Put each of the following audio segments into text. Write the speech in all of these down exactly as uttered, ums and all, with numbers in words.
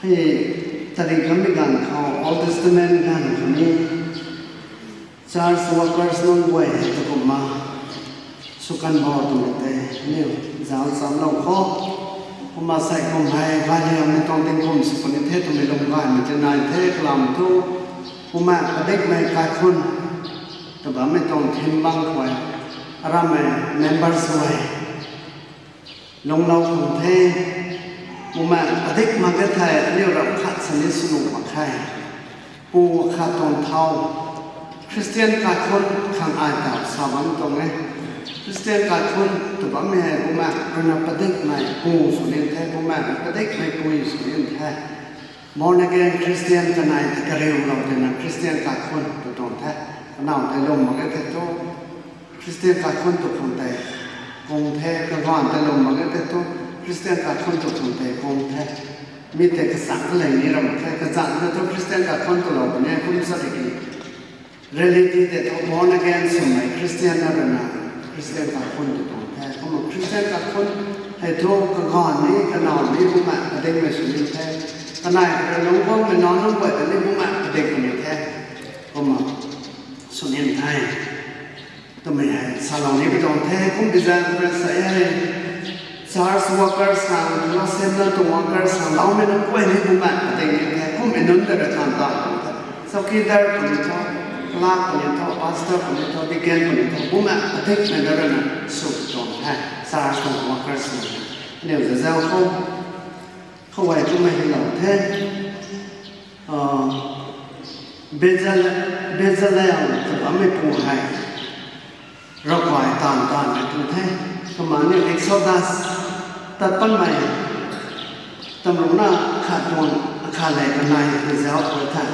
Hei, tari kamei ganv khou Old Testament ganv khou ni church workers nunc guay hei tu kumna sw kan bo twmei tei aniu zauc chamlou khou. Kumna sei kum hei gayliangmei tuang tingkum sw puni the twmei lum gaymei tei nai the kalam thu. Kumna padikmei kaikhun tw bammei tuang thim bang khou aramei members guay lungclou khang the. Kumna padik mak e thei aniu ram khat sini swnuh mak khe. Pu khat tuang thau Christian kaikhun khang ai ta sa bam tuang e. Christian kaikhun tw bammei hei kumna rui na padikmei pu sw nin the, kumna padikmei pui sw nin the. Born again Christian kanei ta kariulou tina Christian kaikhun tw tuang the. Kanow tei lum mak e thei thu Christian kaikhun tw khang tei kung the, kaganv tei lum mak e thei thu Christian kaikhun tw khang tei kung the. Mi tei kachang kaleng ni ram the, kazanc tei thu Christian kaikhun twlou puni e kum sa tiki. Reality tei thu born again swmei Christian na rui na Christian kaikhun tw tuang the. Kumna Christian kaikhun hei thu kaganv ni kanow ni kumna padikmei sw ni the. Kanei kha lungc guangmei nac nunc guay ta ni kumna padik puni the. Kumna sw nin the twmei hei salou ni pi tuang the. Kum bi zaeng khou rui sa e hei church workers khang, Christian na tuang workers khang loumei nunc guay ni kumna padik ni the. Kummei nunc ta rui tan tan tuang the. Chowkidar puni tho, clerk puni tho, pastor puni tho, deacon puni tho, kumna padikmei na rui na sw tuang the. Church tuang workers ni aniu zazau khou khou ai kumna hylou the. Bezalel tw bammei pu hei ravkai taanv taanvmei pu the. Kumna aniu Exodus, Tat Patmei, tamruna khat tuang akhat lev kanei tei zauc khou the.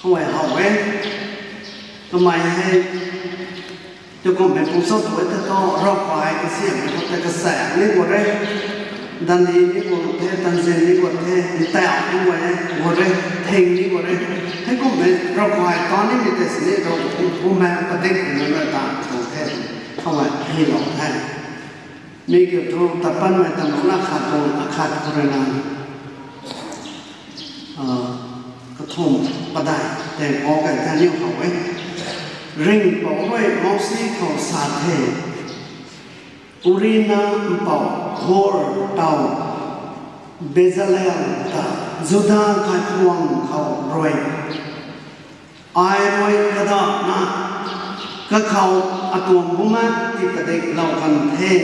Khou ai how e. Kamei hei tw kummei pu sa tu e the thu ravkai kasiammei khou tei kasaek ni guat re, dandi ni guat the, tanzin ni guat the, ntauh ni guat e, guat re, thing ni guat re. Hei kummei ravkai taanv nimei tei sini Ravguangc kumna padikmei nunc rui taanv tuang the. Khou ai hylou the. Mi kiu thu Tat Patmei tamruna khat tuang akhat khou rui na kathumh padeih tei pou key the aniu khou e. Ringhpouc rui Mousi khou sa the, Uri na mpouh Hur taw Bezalel ta Juda kaikhwang khou rui ai rui kadana kakhou atuang bumaengc ti padiklou kan the.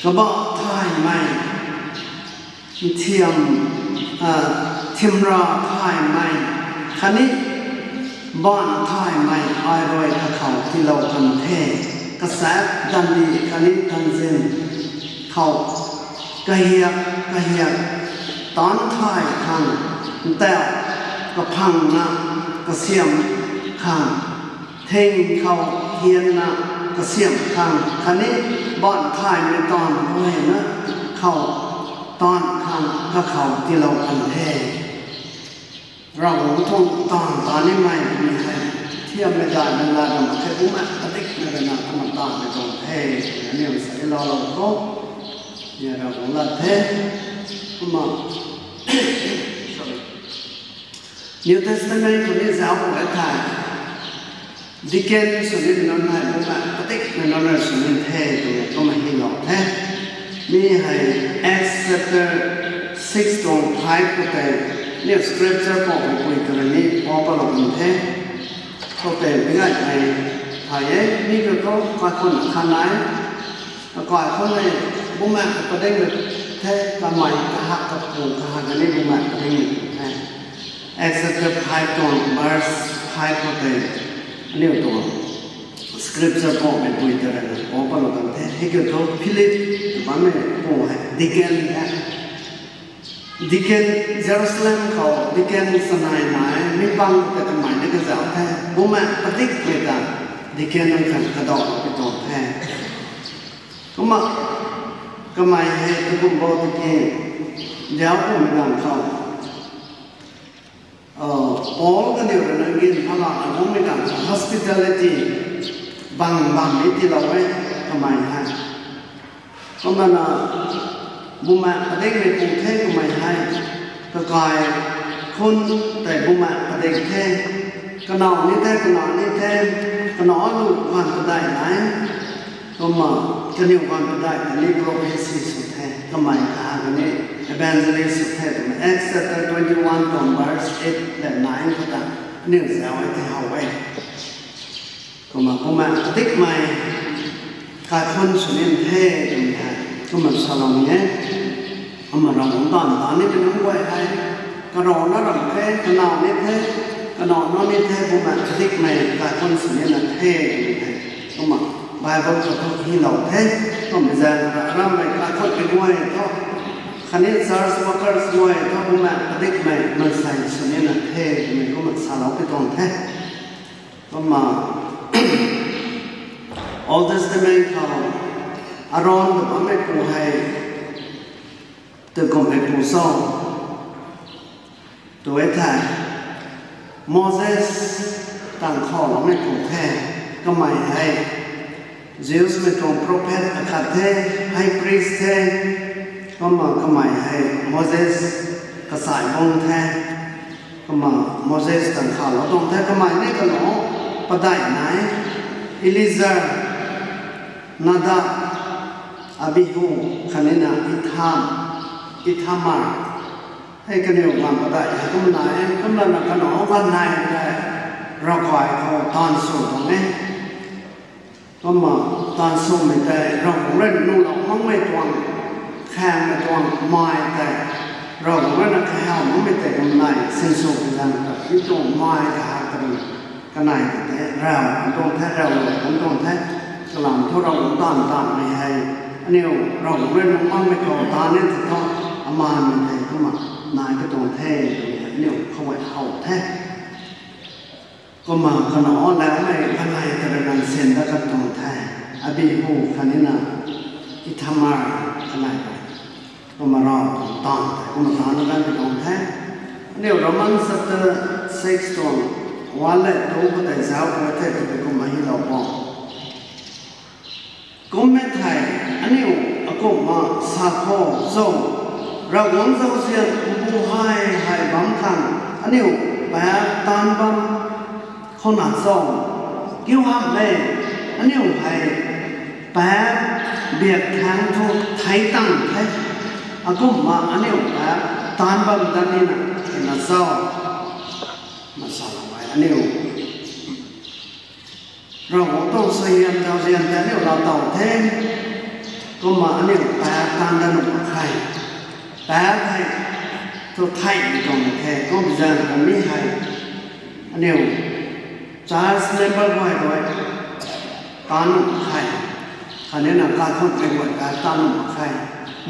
Kabah thaymei, nthiam, thimra thaymei khatni baanv thaymei ai rui kakhou tiilou kan the. Kasaek, dandi khatni tanzin khou kahiak kahiak taanv thay khang, ntauh kaphangna kasiamh khang, thing khou hianna kasiamh khang khatni baanv thaymei taanv guayna khou taanv khang kakhou tiilou kan the. Ravguangc tuang taanv ta nimei puni hei thiammei daihmei lat ram mak khe, bumaengc padikmei rui na kumna taanvmei tuang the twna aniu sa e laalou khou. Ni Ravguangc lat the. Kumna New Testament khou ni zauc khou e thei, deacon sw nimei nunc hei bumaengc padikmei nunc rui sw ni the twmei kumna hylou the. Mi hei Acts chapter six tuang five khou tei, aniu scripture pou meipui ta rui ni pou patlou kan the. Khou tei mi gaymei thay e, mi kiu thu kaikhun akhat nai. Akai khou ni bumaengc padikmei the, kamei kahak kapu kahak khatni bumaengc padikmei the. Acts chapter five tuang verse five khou tei aniu tuang scripture pou meipui ta rui na pou patlou kan the. Hei kiu thu Philip tw bammei pu hei deacon the. Deacon, Jerusalem khou deacon sanei nai, mi bang ta kamei ni kazauh the, bumaengc padikmei ta deacon nunc khang kadauhlou pi tuang the. Kumna kamei hei tu kum bo tiki, zauc kummei ganv khou Paul kaniw rui na ngin phalana guangmei ganv khou hospitality bang bam ni tiilou e kamei hei. Kumna na Bumaengh padikmei pu the kamei hei. Kakai khun tei bumaengh padik the. Kanow ni the, kanow ni the. Kanow lu ganv padeih nai. Kumna kaniw ganv padeih ta ni prophecy sw the. Kamei kaha kani evangelist sw the twmei Acts chapter twenty-one tuang verse eight le nine khou ta aniw zauc e the how e. Kumna bumaengh padikmei kaikhunc sw nin the twmei hei kumna salou ni e. Kumna Ravguangc taanv ta ni mi nunc guay hei, karana ram the, kanow ni the, kanow na ni the, bumaengh padikmei kaikhunc sw nina the twmei hei kumna Bible khou thu hylou the. Kumna zaeng rammei kaikhunc mei guay thu, khatni church workers guay thu bumaengh padikmei maansei sw nina the twmei kumna salou pi tuang the. Kumna Old Testament khou Aaron tw bammei pu hei tw kummei pu cho tw e thei, Moses tang khou bammei pu the. Kamei hei Jews mei tuang prophet akhat the, high priest the. Kumna kamei hei Moses kachai bung the. Kumna Moses tang khalou tuang the, kamei ni kanow padeih nai, Eleazar, Nadab, Abihu, khatni na Itham, Ithamar. Hei kaniw ganv padeih hei kumna nai e, kumna na kanow ganv nai tei Ravkai khou taanv sw tuang e. Kumna taanv swmei tei Ravguangc rui nuhlou makmei tuang, khaengmei tuang mai tei, Ravguangc rui na kahaw makmei tei kumna nai sinsw pui zaeng ta mi tuang mai kahak ta rui kanei ta the, rav kan tuang the, rav lou kan tuang the. Kalam thu Ravguangc taanv taanvmei hei aniw Ravguangc rui nuh makmei khou taanv e tw thu, amaanmei tei kumna nai ka tuang the twmei aniw khou e how the. Kumna kanow laumei kanei ta rui nang sin dat kan tuang the. Abihu khatni na Ithamar kanei ta. Kumna Rav tuang taanv tei kumna taanv dat kan tuang the. Aniw Roman chapter six tuang one le two khou tei zauc khou the tw kumna hylou pw. Kum e thei, aniw akumhna sa khou cho, Ravguangc zauzian mbu hei hei bam khang aniw paap taanv bam khou na cho? Kiu hamh e, aniw hei paap biak thaeng thu thei tang the. Akumhna aniw paap taanv bam dat nina tina cho? Masalou e aniw Ravguangc tuang suaihiam zauzian tei aniu laa tow the. Kumna aniu paap taanv dat nuh mak khe. Paap hei thu theihmei tuang the. Kumna zaeng khou mi hei aniu church member guay rui taanv nuh mak khe. Khatni na kaikhunhmei guay paap taanv nuh mak khe.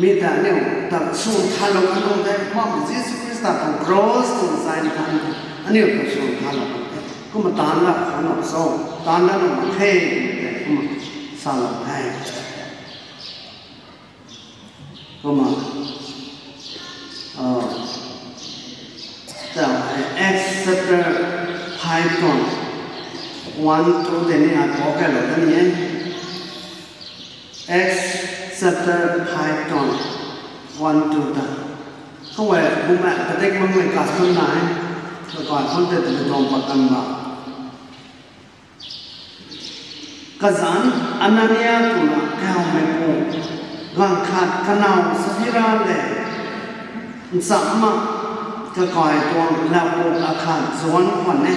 Mi ta aniu ta swn thanlou kan tuang the. Kumna Jisu Khrista tuang cross tuang zaeng khou aniu ta swn thanlou kan the. Kumna taanv dat khou nuh cho, taanv dat nuh mak khe, kumna salou the. Kumna, ah, ta hei Acts chapter five tuang one to tei ni ai pou kailou da ni e. Acts chapter five tuang one to ta. Khou e bumaengh padik makmei kaikhunc nai, kaikhunc tei twmei tuang pat kan la. Kazanc Anania twna kahaumei pu, gaanv khat kanow Saphira le nchamna kakai tuang laupuk akhat zuanc khwan e.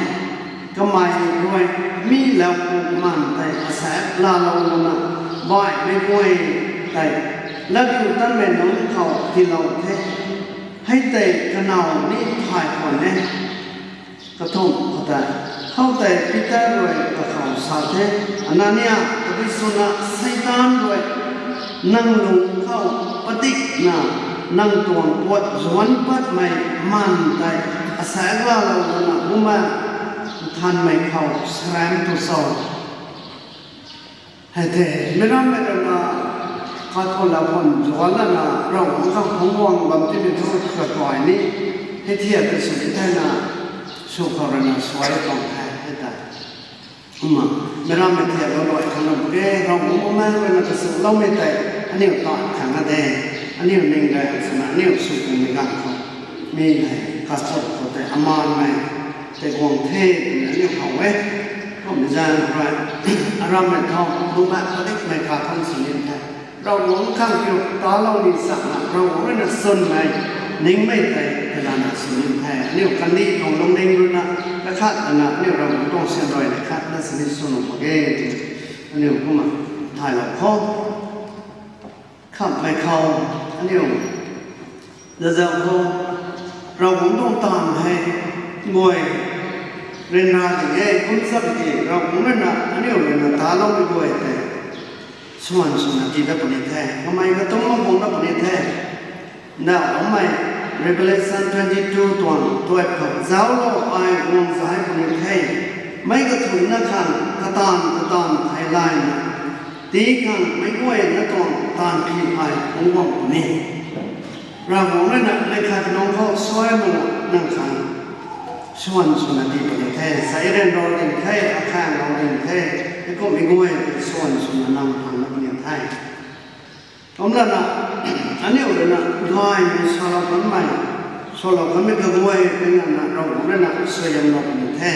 Kamei rui mi laupuk maanv tei asaekc laalou lana baihmei guay tei latdiutatmei nunc khou tiilou the. Hei tei kanow ni thay khwan e. Kathumh khou tei, khoutei Peter rui kakhou sa the, Anania, tabui swna Seitaan rui nang lung khou padikna nang tuang puat zuanc patmei maanv tei asaekc laalou lana Bumaengh Nthanmei khou saramh tu cho? Hei the, mi rammei rui na, kathumh lau khwan zuanc lana Ravguangc khang phungc guang bam timei thu kakai ni, hei thiak ta sw ni thena, sw khou rui na suai tuang the, hei ta. Kumna, mi rammei thiak lou luai khang lam ke, Ravguangc Bumaengh rui na kasuloumei tei aniu ta khang a de. Aniu ning rei swna aniu sw kummei ganv khou, mi hei kachap khou tei amanmei tei guang the twmei aniu how e. Kummei zaeng rui, arammei thu, lungmei padikmei kakhang sw nin the. Ravguangc khang kiu talou ni sakna Ravguangc rui na sunmei, ningmei tei, kailana sw nin the. Aniu kandih tuang lungning rui na, kakhat ana aniu Ravguangc tuang sian rui na khat na sini sw nuh mak ge. Aniu kumna thaylou khou, khamhmei khou, aniu zazau khou, Ravguangc tuang taanv hei, guay, ryanra ding e, kum chak ki, Ravguangc rui na, aniu rui na taloumei guay tei, swan swna tii dat puni the, kamei katumc mak guang dat puni the. Na, amei Revelation twenty two tuang twelve khou, zauclou, ai guang zai puni the, meic kathumhna khang, kataanv kataanv theilayna, tii khang meic guayna tuang taanv phi ai phungc guang puni. Ravguangc rui na, meic khat nunc khou suai mana nang khang swan swna tii puni the, sa ryanra ding the, akhang lou ding the, heikumhmei guay tei swan swna nang phang na puni the. Kumlana, aniu rui na, gaymei salou kanmei, salou kanmei kaguay, pingana Ravguangc rui na suaihiamlou puni the.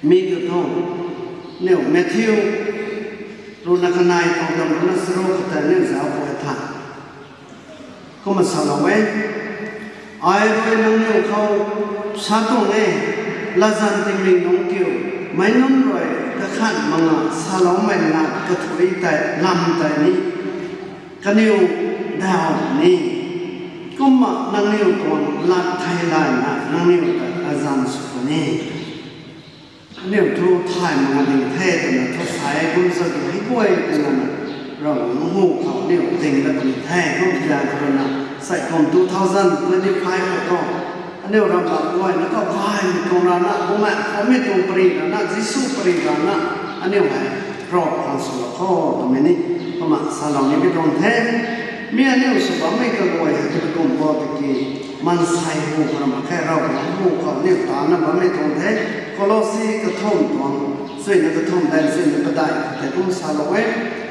Mi kiu thu, aniu Matthew, rui na kanei tuang dam rui na charuk khou tei aniu zauc puni the. Kumna salou e, ai rui nangniw khou sa tuang e, latzan tingmik nunc kiu, meic nunc rui kakhan manga saloumei lat kathuic tei lam tei ni, kaniw daw ni, kumna nangniw tuang lat theilayna nangniw ta latzan sw puni. Aniu thu thay mak ding the twna thu sa e, kum sa tu hei guay twna Ravguangc hu khou aniu ding dat puni the, kum tia khou rui na, sei kum two thousand twenty five khou thu, aniu ramh bam guayna khou gaymei tuang rana, bumaengh khou mi tuang pary rana, Jisu pary rana, aniu hei Rav khang swlou kho twmei ni, kumna salou ni bi tuang the. Mi aniu sw bammei kaguay hei tabui kum bo tiki, maansei hu khou ram khe, Ravguangc hu khou aniu taanna bammei tuang the. Kolosi kathumh tuang, suina kathumh dai suina padeih tei kum salou e,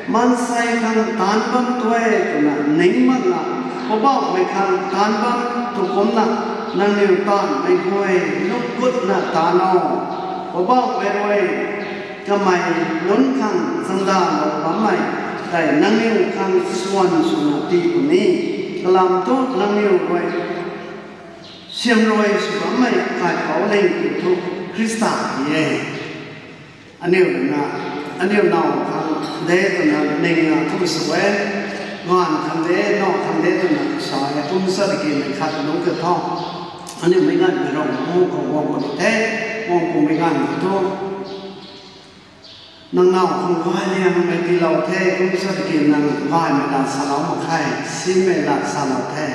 maansei khang taanc bam tu e twna ning makna, Poubauhmei khang taanc bam tu kumcna, nangniw taanvmei guay lungc gutna taanv o. Poubauhmei rui kamei nunc khang zangdanlou bammei tei nangniw khang swan swna tii puni. Kalam thu nangniw rui siamruai sw bammei kaipouc ling kiu thu Khrista ti e. Aniu rui na, aniu naw khang de twna ningna kum sw e, gaanv khang de, naw khang de twna sa e, kum sa tiki mei khat lungc kiu tho. Aniu meic ganv mei Ravguangc hu khou guang puni the, guang kummei ganv khou thu, nang naw khang gay liangmei tiilou the, kum sa tiki nang gaymei lat salou mak khe, simei lat salou the.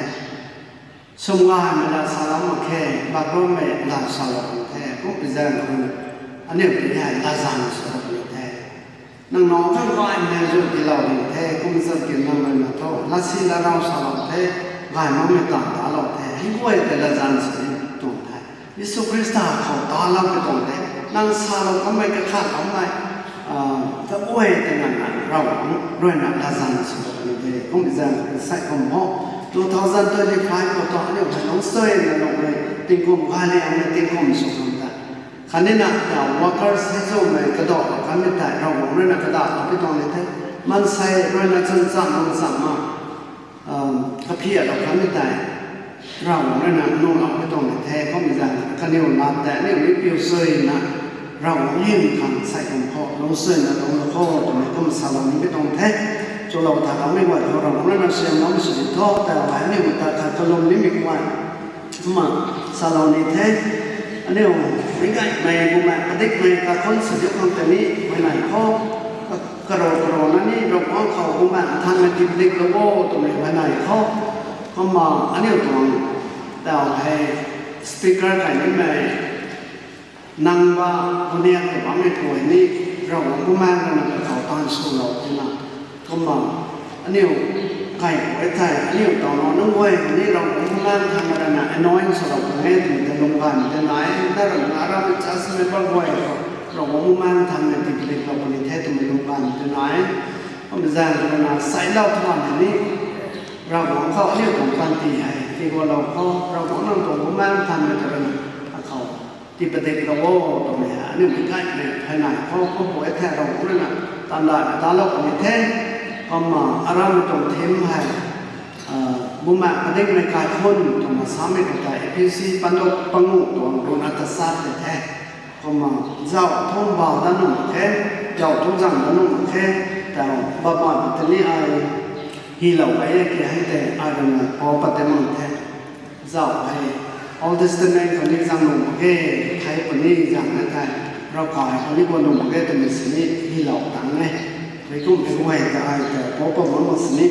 Sum gaymei lat salou mak khe, bakloumei lat salou mak the, kum pi zaeng khou, aniu ti hei latzan sw puni the. Nang naw khang gaymei zu tiilou ding the, kum sa tiki nang rui na thu, latsi latrau salou the, gay makmei taanv talou the, hei guay tei latzan sw ni tuang the. Jisu Khrista khou talou pui tuang the, nang salou kanmei kakhat kanmei, kaguay tei nang na Ravguangc rui na latzan sw puni the, kum pi zaeng khou sei kum ho, two thousand twenty five khou thu aniu hei lungcsuina lungc rui, tingkum gay liangmei tingkum sw kan ta. Khatni na, workers hei zumei kadauh kanmei tei Ravguangc rui na kadauh ta pi tuang ni the. Maansei rui na chwn cham lung cham ma, kaphialou kanmei tei Ravguangc rui na nunglou pi tuang ni the, kum pi zaeng kaniw lat tei aniu ni piu suina Ravguangc hym khang sei kum khou lungcsuina lungclou kho twmei kum salou ni pi tuang the. Chulou thaloumei guay khou Ravguangc rui na siamloumei sw di tho, tei ai aniu ta khat kalum nimei guay kumna salou ni the. Aniu meic gaymei bumaengh padikmei kakhun sw diu khang tei ni huayney khou, karou karou na ni Ravguangc khou bumaengh nthanmei tiipliklou o twmei huayney khou. Kumna aniu tuang tau hei speaker kai nimei Nangba, Buniak ta bammei pui ni, Ravguangc Bumaengh rui na kakhou taanv swlou twna, kumna aniu kai khou e thei aniu taw na nunc guay ni Ravguangc Bumaengh thangc rui na anoint swlou khang e twmei ta lung gaymei tei nai, na rui na aram church member guay khou Ravguangc Bumaengh thangc na tiipliklou puni the twmei lung gaymei tei nai. Kumna zaeng rui na sailou twan ni Ravguangc khou aniu tuang panty hei tiigualou khou, Ravguangc nang tuang Bumaengh Nthanmei ta rui akhou tii padik lou o twmei hei aniu mei gaymei phay nai khou, kum bu e the Ravguangc rui na tandai talou puni the. Kumna aramei tuang theme hei, Bumaengh padikmei kaikhunc twna samei khou tei Ephesi panduak panguh tuang ruhna tachat tei the. Kumna zauh thungc ba dat nuh mak khe, zauh thungc zang dat nuh mak khe, ta bammei tei ni ai hylou e ki hei tei ai rui na pou pat tei mak the. Zauh hei Old Testament khou ni zang nuh mak ge, thei puni zang na thei, ravkai khou ni guang nuh mak ge twmei sini hylou tang e. Mei kum e guay ta ai ta pou pat mak mak sini,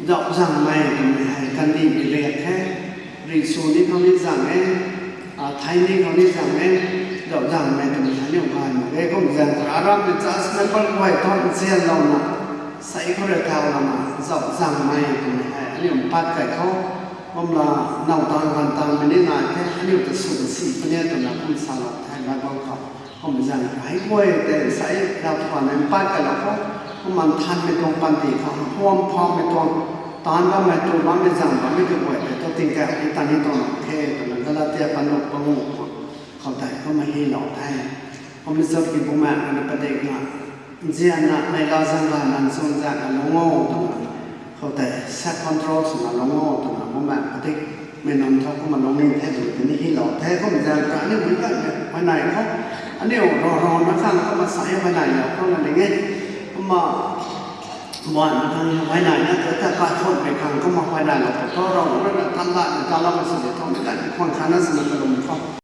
zauh zangmei twmei hei kandihmei riak khe, rih sw ni khou ni zang e, thei ni khou ni zang e, zauh zangmei twmei hei aniu gay mak ge. Kum zaeng ta aramei church member guay thu nzianlouna, sei khou rui thau lana zauh zangmei twmei hei aniu mpat kai khou, kumna now tang ganv tangmei ni nai the, aniu ta sw si puni twna kum salou the Bible khou. Kum zaeng ta hei guay tei sei lau thwanei mpat kailou khou, kumna nthanmei tuang panty khou huam phamei tuang, taanv bammei tu bammei zang bammei kaguay tei thu tingkauh ni ta ni tuang khe twna Galatia panguh panguh khou tei kumna hylou the. Kumna zat ki Bumaengh rui na padikna, nzianna neihla zaeng gayna nchun zaengna lungc o twna, khou tei self control swna lungc o twna Bumaengh padikmei nunc thu kumna lungning the twmei tei ni hylou the. Kum zaeng ta aniu mei gaymei huayney khou, aniu rau rau na khang kumna sa e huayney lou khou na ding e. Kumna buan na khang huayney na tu ta kaikhunc mei khang kumna huayneylou khou thu Ravguangc rui na tandai taloumei sw de thu mei gaymei khwan khatna swna kalum khou